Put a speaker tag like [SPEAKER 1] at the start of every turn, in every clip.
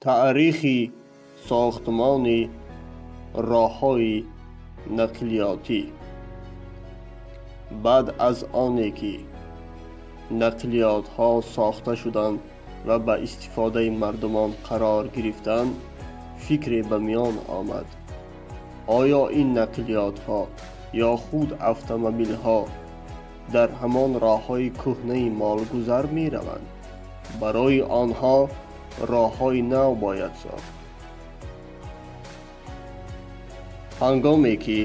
[SPEAKER 1] Таърихи сохтмони роҳҳои нақлиётӣ. Баъд аз оне ки нақлиётҳо сохта шуданд ва ба истифодаи мардумон қарор гирифтанд, фикре ба миён омад. Оё ин нақлиётҳо ё худ автомобилҳо дар ҳамон роҳҳои кӯҳнаи молгузар мераванд? Барои онҳо роҳҳои нав бояд сохт. Ҳангоме ки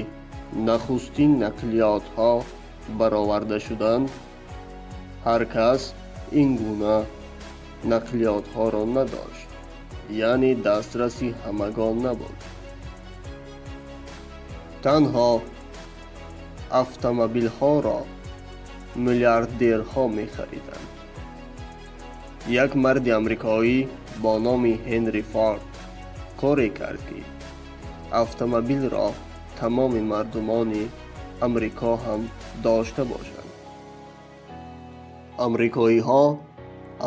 [SPEAKER 1] нахустин нақлиётҳо бароварда шуданд, ҳар кас ин гуна нақлиётҳоро надошт, яъне дастраси ҳамагон набуд. Танҳо автомобилҳоро миллиардерҳо мехариданд. Як марди амрикоӣ бо номи Ҳенри Форд коре кард, ки автомобилро тамоми мардумони Амрико ҳам дошта бошанд. Амрикоиҳо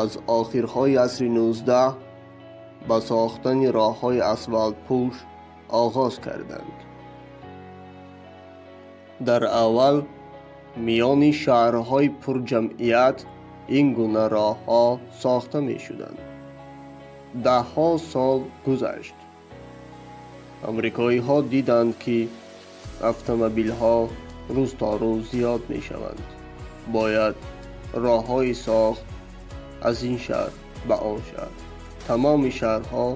[SPEAKER 1] аз охирҳои асри 19 ба сохтани роҳҳои асфалтпӯш оғоз карданд. Дар аввал миёни шаҳрҳои пурҷамъият ин гуна роҳҳо сохта мешуданд. Даҳҳо сол гузашт. Амрикоиҳо диданд, ки автомобилҳо рӯз то рӯз зиёд мешаванд. Бояд роҳҳои сохт аз ин шаҳр ба он шаҳр. Тамоми шаҳрҳо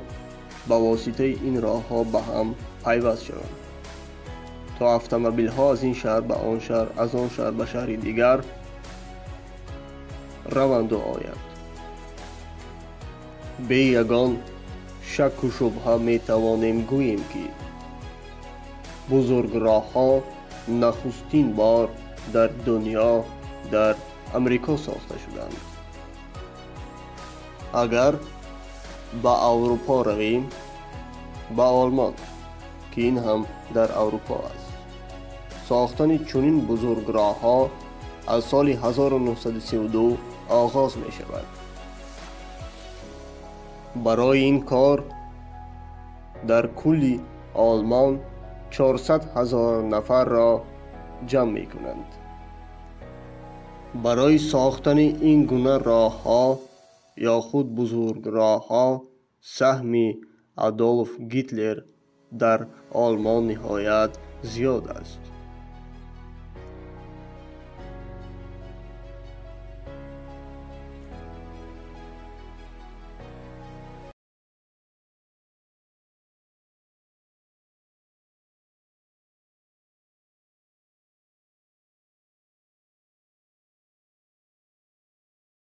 [SPEAKER 1] ба воситаи ин роҳҳо ба ҳам пайваст шаванд, то автомобилҳо аз ин шаҳр ба он шаҳр, аз он шаҳр ба шаҳри дигар раванду оянд. Бе ягон шакку шубҳа метавонем гӯем, ки бузургроҳҳо нахустин бор дар дунё дар Амрико сохта шуданд. Агар ба Аврупо равем, ба Олмон, ки ин ҳам дар Аврупо аст, сохтани чунин бузургроҳҳо аз соли 1932 оғоз мешавад. Барои ин кор дар кулли Олмон 400 ҳазор нафарро ҷамъ мекунанд. Барои сохтани ин гуна роҳҳо ё худ бузургроҳҳо саҳми Адолф Гитлер дар Олмон ниҳоят зиёд аст.